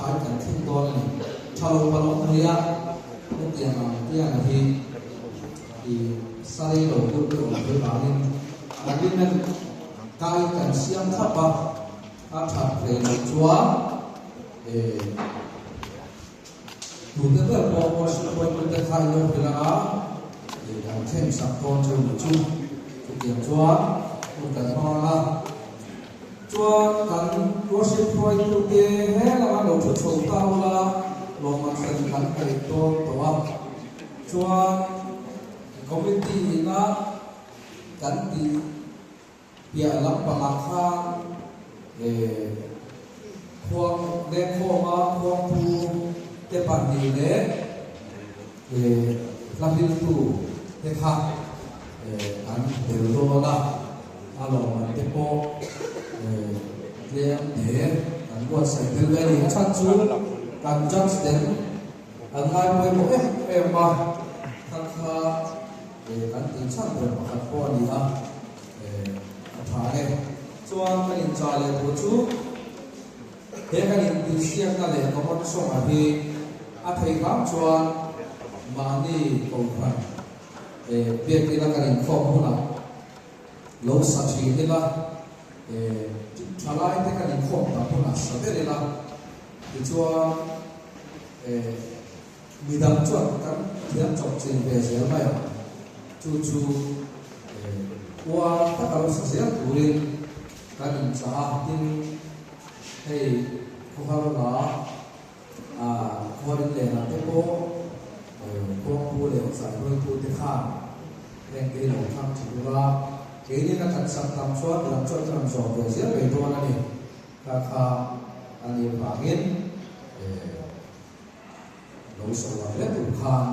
kai kan thleng dawn a ni. Tha lo pa lo thei a, hetiang ang tiang hi i sa rei lo deuh deuh ang thei vangin agreement kai kan siam thlap a, a that rei loh chuan eh tute ber pawh worship appointment te kha i lo hrilh ang a, eh kan thleng sak dawn cheu ni chu. Chutiang chuan hun kan hmang ang a. Chuan kan worship hruaitute he lama lo thu chho ta ula lawmman hran kan peih dawn tawh a. Chuan committee ina kan tih piah lampangah khan eh khuang lengkhawma khuangpu te pahnih leh eh hla hriltu te kha eh an tel dawn a. A lawmman te pawh tlem te kan buatsaih tel ve a ni. A chhan chu kan judge ten an ngai pawimawh em em a, kha kha kan tih chhan ber pakhat pawh a ni a, a tha e. Chuan kan inchah leh tur chu he kan intihsiakna leh common song-a hi a theih hram chuan mahni kohhran biakina kan inkhawm hunah Lo sa thin ila, eh, thalai te kan inkhawm tam hunah sa ber ila, tichuan, eh, midang chuan kan thiam chawp chin ve zel mai ang. Chu chu, eh, uar taka lo sa zel turin kan inchah a, tin, hei khawhar la, ah, khuarin lenah te pawh, eh, kawngpu leh zaihruaitu te khan, Heng te hi lo thlang thin ula, keinin a kan sak tam chuan midang chuan kan rawn zawm ve zel mai dawn a ni. Kha kha a nih avangin lo sawi ang hle tur khan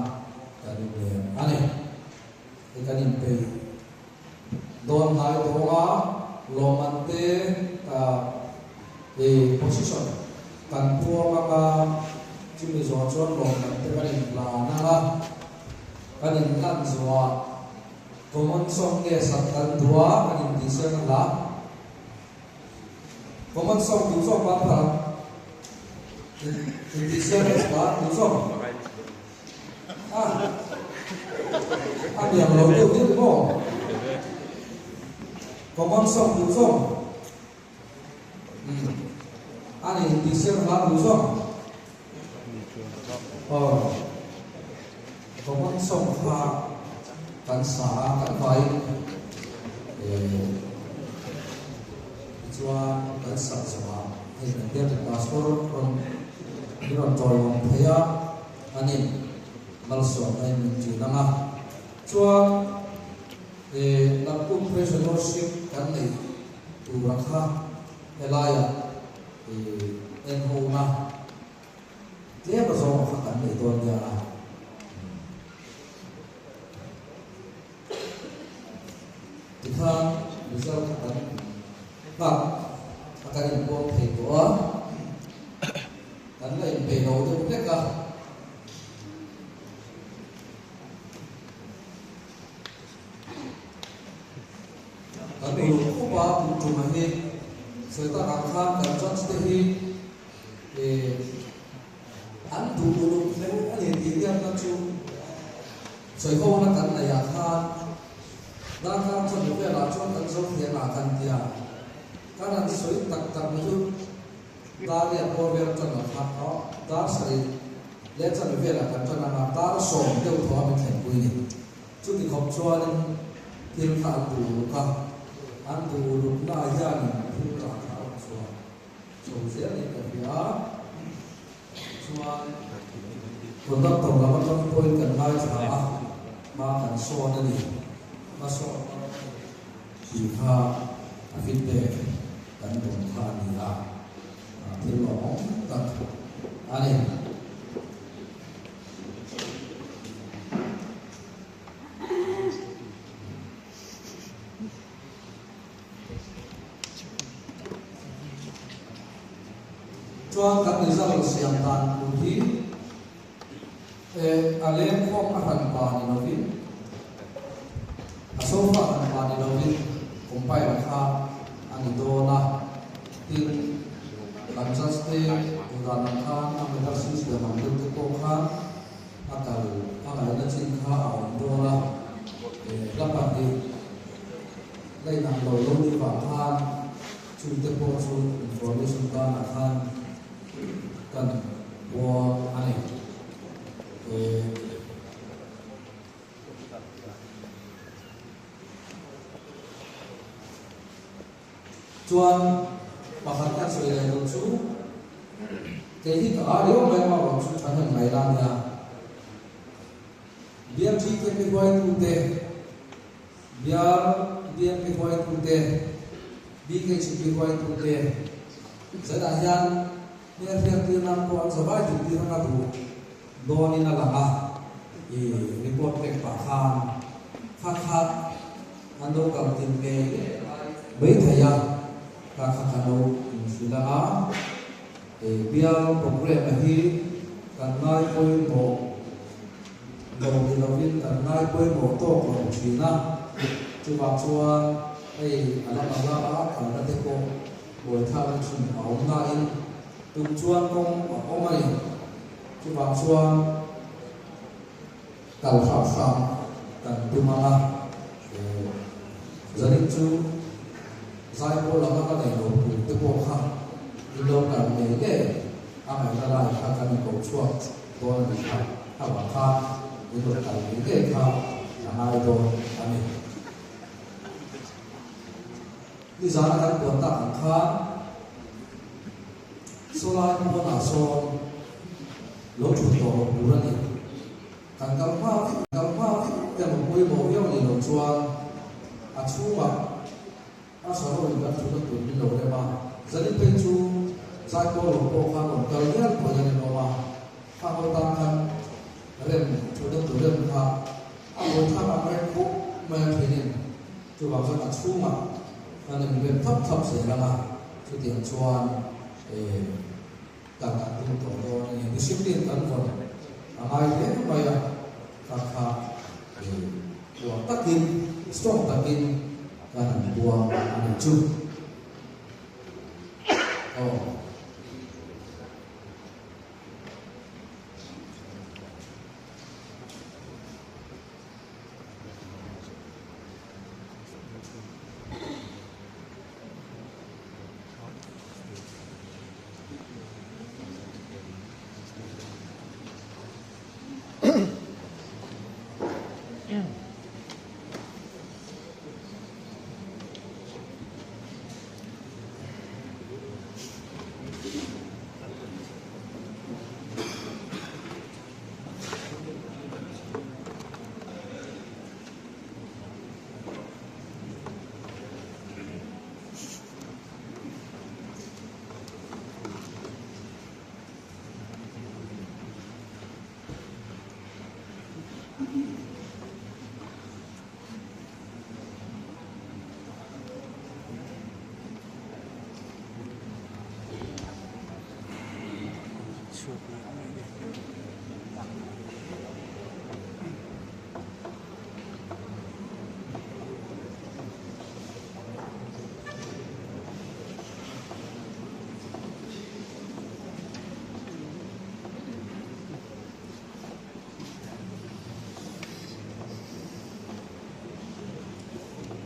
kan inlem a ni. Hei kan inpeih dawn hnai tawng a, lawmman te ka position kan puang anga chumi zawh chuan lawmman te kan inhlan anga, Kan in lan zawh ah common song nge sak kan duh a kan in tih siam a hla. Common song duh zawk ban phar ang. In tih siam nge sak duh zawk. A a biang lo deuh deuh maw. Common song duh zawk. A ni in tih siam hla duh zawk. Aw, common song kha kan sa a, kan vaiin eh tichuan kan sak zawhah hei kan biakna pastor rawn min rawn tawiawm thei a, ani malsawmna in min ṭin ang a, chuan eh naktuk praise and worship kan neih tura kha helaiah. I en ho na tlem a zawng kha kan nei dawn nia. Tikhan result kha kan nghak a kan inpuang thei tawh a, kan la inpeih lo deuh hlek a. Kan uluk khawp a, kum ṭuma hi sawi tak ang khan kan judge te hi eh an duh uluk hle a ni tih hian na chu sawi ho na kan neih ah khan darkar chawhnu velah chuan kan zo thiam ah kan tia kan han sawi tak tak na chu dar riat bawr vel ṭan ah khan aw dar sarih leh chawhnu velah kan ṭan ang a dar sawm deuh thaw a min thlenpui ni. Chuti khawp chuanin thil kha an duh uluk a, an duh ulukna hianin thil rah kha a rawn chhuah chho zel niin ka hria a. Tichuan, conductor lam atang pawhin kan ngaithla a, hma kan sawn a ni, hma sawn tih kha a feedback kan dawn kha a ni a, thil lawmawm tak a ni. Chuan kan result siam dan tur hi eh a leng khawm a hran pa ni lovin a sofa hran pa ni lovin compile kha a ni dawn a, tin kan judge te. dan ang khan a medal system ang deuh te pawh khan a kal a ngaihna chin kha a awm dawn a, hla pahnih la inang lo lo ni vang khan chungte pawh chu information banah khan kan puang a ni. Chuan pakhat ka sawi leh lo chu kei hi ka a riau mai a rawn chu tha hnem ngai la nia. BMGKP huaitute, Bial BMP huaitute, BKGP huaitute zanah hian hmel hriattir nan pawh an zavai dik tir anga duh dawnin a lang a, i report pek pah khan kha kha an lo kal tin ngei mai thei a, kha kha kan lo inhrilh ang a, he bial programme a hi kan ngai pawimawh lo ni lovin kan ngai pawimawh tawk lo thin a, chuvang chuan hei a lam a la a kalna te pawh buaithlakna thin a awm nain tum chuan kawng a awm a ni. Chuvang chuan kal hrang hrang kan tum ang a, zanin chu zaipawl lama ka nei lo tur te pawh kha in lo kal ngei ngei a ngaihna lai kha kan inkoh chhuak dawn a ni kha, a vang khan in rawn kal ngei ngei kha a ngai dawn a ni. Nizana kan puan tak ang khan Sawlai pawnah sawn lo thut tawh loh tur a ni. Kan kal hma vek, kal hma vek emaw pawimawh viau ni lo chuan a chhungah a saroin kan thutna tur min lo rem a. Zanin phei chu Zaipawl lo pawh khan rawn kal vial pawhin an inawm a, khang ho tan khan rem thutna tur rem kha a buaithlak ang reng khawp mai a thinin. Chuvang chuan a chhungah kan inrem thap thap zel ang a, chutiang chuan kan han tum tawh dawn a ni. Discipline kan vawn a ngai hle mai a, kha kha uar takin, strong takin kan han buang a ni chu. Aw.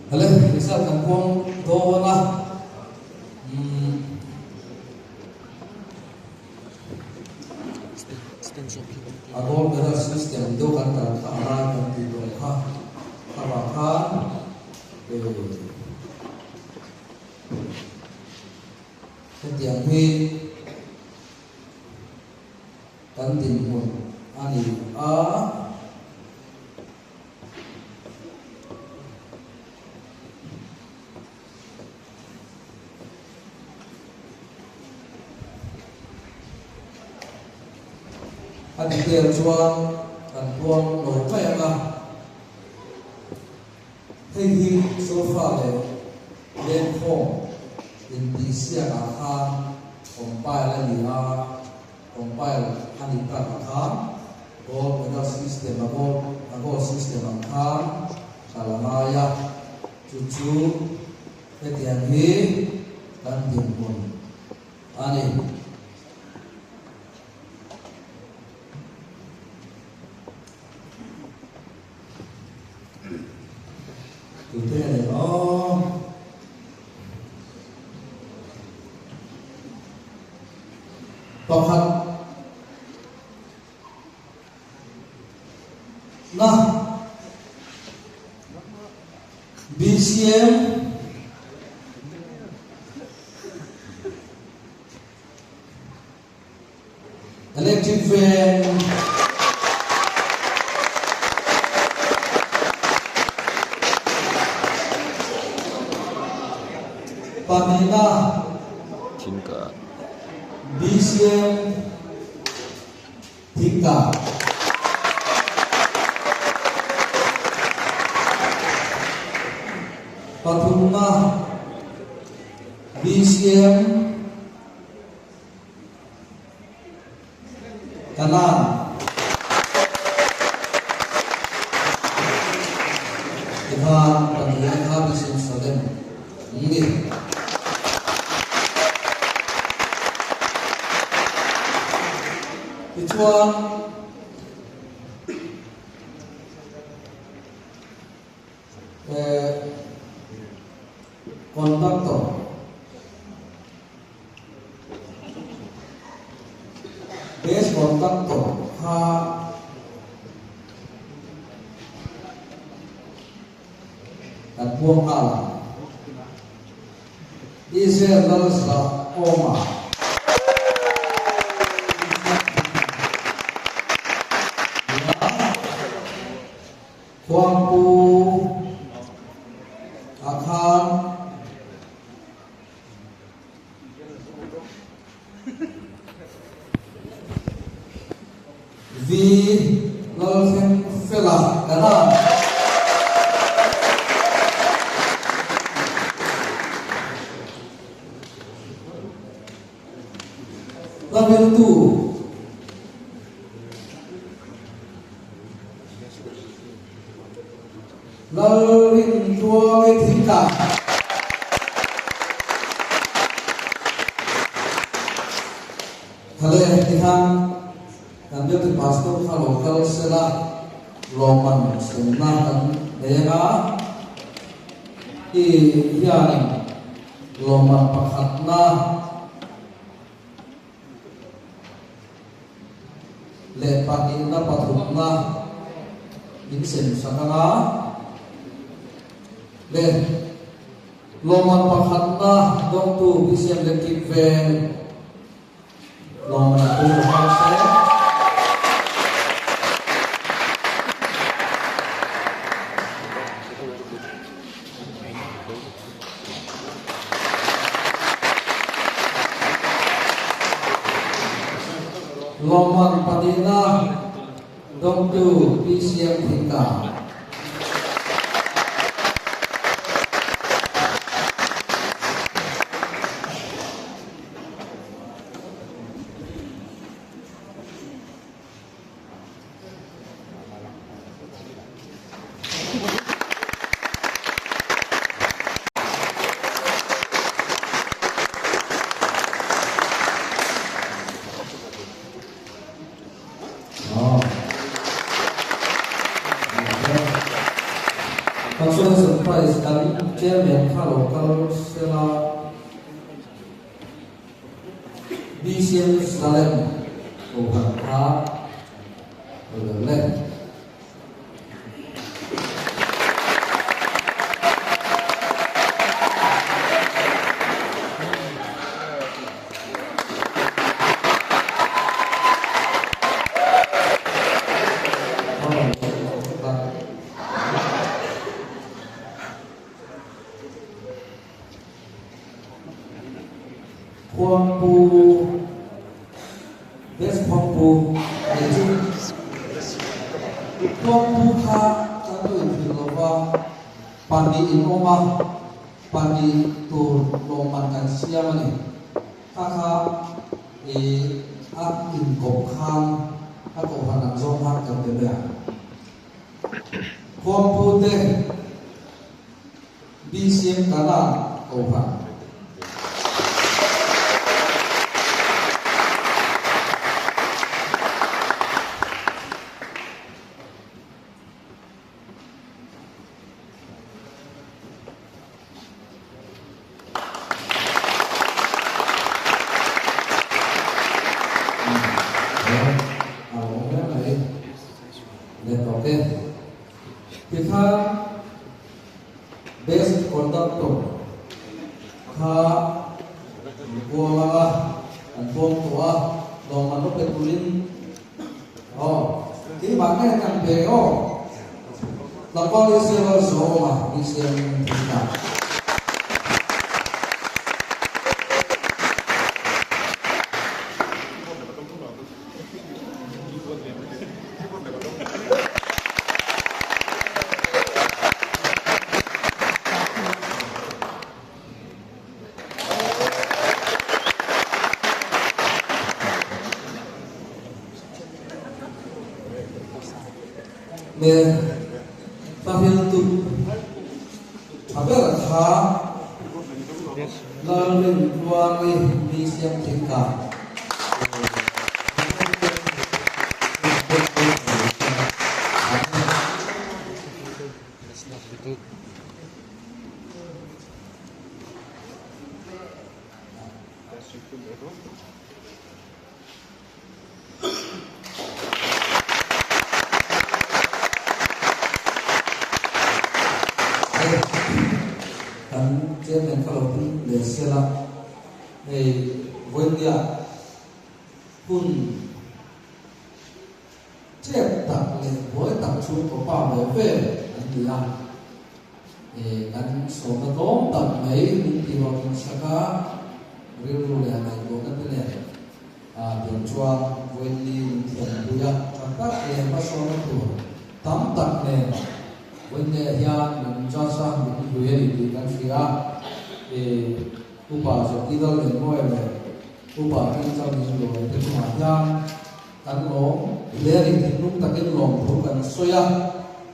Hale, result kan puang dawn a. A gold medal system deuh kan kal kha a lai kan tih tawh kha avang khan hetiang hi kan dinhmun a ni a. A detail chuan kan puang lo mai ang a, hei hi sofa leh lengkhawm intihsiak ah khan compile a ni a, compile a nih tak ah khan gold medal system a gold a gold system ang khan kal a ngai a. Chu chu hetiang hi kan dinhmun a ni. Pakhat na BCM Electric Veng Pahnihna BCM Thingkah Pathumna BCM Kanan Tikhan Pathian kha BCM Salem ni. Tichuan, conductor best conductor kha kan puang nghal a. Israel Lalza awma Khuangpu ah khan V Lalthleng Fela kan a. Lalriltu Lalrintluangi Thingtlang. Thale tikhan kan Deputy Pastor kha lo kal sela lawmman semna kan nei anga i hianin lawmman pakhatna leh pahnihna pathumna in sem sak anga leh Lawmman pakhatna dawngtu BCM leh Kim Veng lawmman a pu hrang se. Lawmman pahnihna Dawngtu Pi Siang Thingka. Consolation Prize kan Chairman kha lo kal sela BCM Salem Kohhran kha lo le. Khuangpu Best Khuangpu nei chu Khuangpu kha kan lo inhrilh lo va, pahnih in awm a, pahnih tur lawmman kan siam a ni. Kha kha i a inkawp khan a kohhran ang zawng khan kan pe mai ang. Khuangpu te BCM Kanan kohhran. Lawmman lo pe turin aw keimah nge kan pe aw Tlangval Israel zawma Israel thingtlang. Me hla hriltu tha ber kha Lalrintluangi mi siam thing ta. Kan chairman kha lo pung leh sel a, hei vawinia hun chep tak leh buai tak chhungkaw pa ve ve an ni a. Kan sawmna tlawm tak mai min tih rawh thin sak a, rilru leh ngaihtuahna te nen tiang chuan vawiinni min thianpui a, tha tak leh hmasawnna tur tam tak nen vawiinne hian min judge a, min hlui a ni tih kan hria a. Upa Zawkidal leh Mawi leh Upa Tingchangin Lawi te chungah hian Kan lawm hle a ni, thinlung takin lawmthu kan sawi a,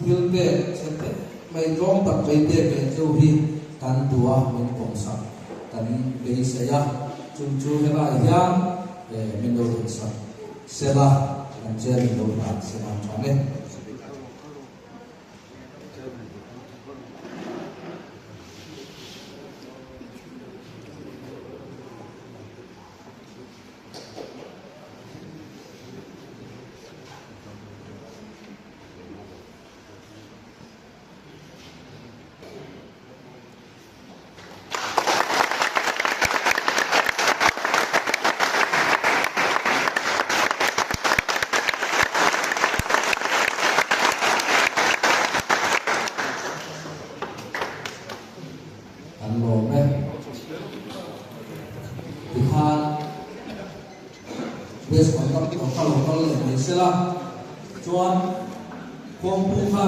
thil pek chhe teh mai tlawm tak mai pek leh cheu hi kan duh a, min pawmsak kan beisei a, chung chu helai hian min lo thensak sela, kan chair min lo hlan sela tha e. An lawm e. Tikhan best conductor kha lo kal leh mai sela chuan kawngpui kha.